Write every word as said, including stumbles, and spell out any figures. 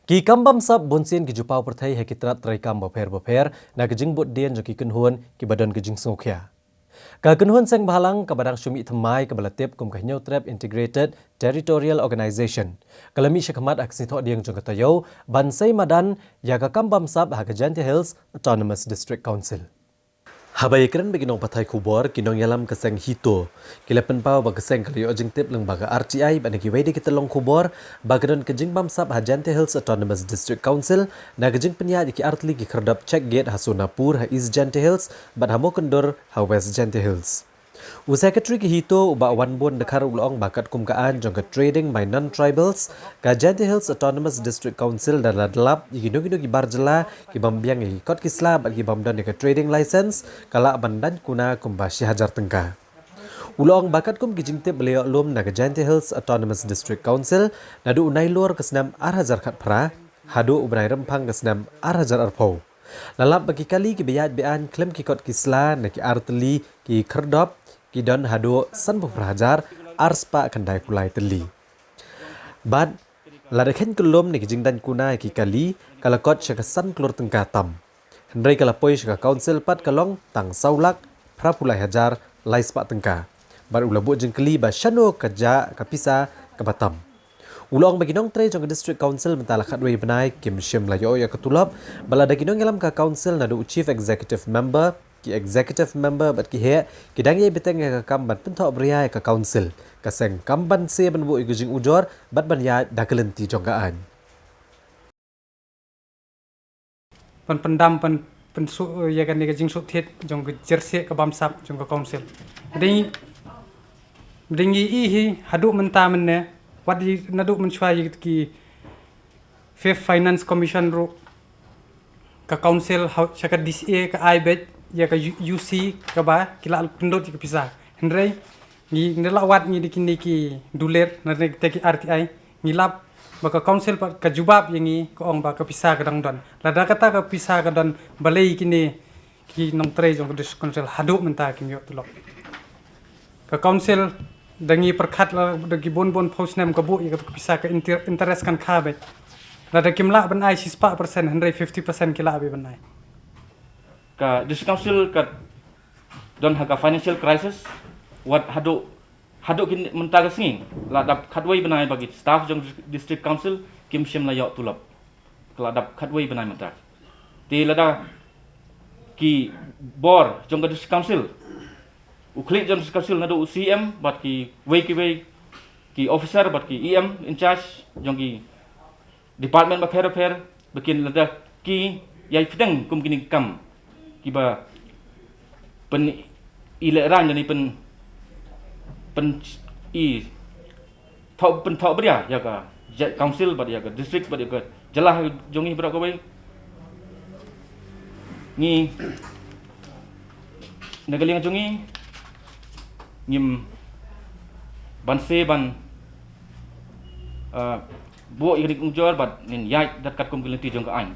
Ki kam bamsap bunsien ki ju paw pyrthei ha ki tnat treikam bapher bapher na ka jingbud dien jong ki kynhun kiba don ka jingsngewkhia. Ka kynhun seng bhalang kaba dang shu mih thymmai kaba la tip kum ka Hynñiewtrep Integrated Territorial Organization ka la mih shakhmat ha ka sngi Thohdieng jong ka taïew ban sei madan ïa ka kam bamsap ha ka Jaintia Hills Autonomous District Council. Haba ïakren bad ki nongpathai khubor, ki nongïalam ka seng HITO ki la pynpaw ba ka seng ka la ïoh jingtip lyngba ka R T I bad na kiwei de ki tyllong khubor ba ka don ka jingbamsap ha Jaintia Hills Autonomous District Council na ka jingpynïaid ïa ki artylli ki khyrdop check gate ha Sonapur ha East Jaintia Hills bad ha Mawkyndur ha West Jaintia Hills. U Secretary ka HITO u Bah Wanbun Dkhar u la ong ba katkum ka aiñ jong ka Trading by Non-Tribals, ka Jaintia Hills Autonomous District Council da la dlap ïa kino kino ki bar jylla ki bym biang ïa ki kot ki sla bad ki bym don ïa ka trading license ka lah ban daiñ kuna kumba shi hajar tyngka. U la ong ba katkum ki jingtip ba la ïoh lum na ka Jaintia Hills Autonomous District Council naduh u Nailur ka snem ar hajar khatphra haduh u bnai Rymphang ka snem ar hajar arphew, la lap ba ki kali kiba ïaid be-aiñ khlem ki kot ki sla na ki artylli ki khyrdop ki don haduh sanphew phra hajar ar spah khyndaiphew lai tylli. Bad lada kheiñ kyllum na ki jingdaiñ kuna ïa ki kali ka la kot sha ka san klur tyngka tam. Hynrei ka la poi sha ka council pat ka long tang saw lak phraphew lai hajar lai spah tyngka. Bad u la buh jingkylli ba shano ka jah ka pisa kaba tam. U la ong ba ki nongtrei jong ka District Council mynta la khatwei bnai kim shym la ïoh ïa ka tulop, bad lada ki nongïalam ka council naduh u Chief Executive Member, ki Executive Member bad ki heh ki dang ïai bteng ïa ka kam ban pynthoh bria ïa ka council, ka seng kam banse ban buh ïa ka jingujor bad ban ïaid da ka lynti jong ka aiñ. Ban pyndam ban pynsuh ïa kane ka jingsngewthied jong ka jyrsieh ka bamsap jong ka council. Dei dei ngi i hi haduh mynta mynne, wat ïa naduh mynshuwa ïa ki Fifth Finance Commission ruh ka council ha sha ka D C A ka ai beit ïa ka U- UC kaba ki la pynlut ïa ka pisa. Hynrei ngi ngi la wad ngi da kine ki dulir na ne te ki R T I ngi lap ba ka council pat ka jubab ïa ngi ka ong ba ka pisa ka dang don. Lada kata ka pisa ka don balei kine ki nongtrei jong ka district council haduh mynta kim ïoh tulop. Ka council da ngi pyrkhat la da ki bun bun phew snem ka buh ïa ka pisa ka inter- interest kan kha beit. Lada kim lah ban ai shispah percent hynrei fifty percent ki lah beit ban ai. Ka district council ka don ha ka financial crisis wat haduh haduh kin mynta ka sngi la dap khatwei bnai ba ki staff jong district council kim shym la ïoh tulop. Ka la dap khatwei bnai mynta. Te lada ki bor jong ka district council u khlieh jong district council naduh u C M bad kiwei kiwei ki officer bad ki E M in charge jong ki department bapher bapher ba kin lada ki ïai pdiang kum kine ki kam kiba pyni lehrain lane pyn pyni thoh pynthoh bria ïa ka ja- council bad ïa ka district bad ïa ka jylla jong ngi baroh kawei. Ngi na ka liang jong ngi ngim banse ban buh ïa ka jingujor bad ngin ïaid dat katkum ki lynti jong ka aiñ.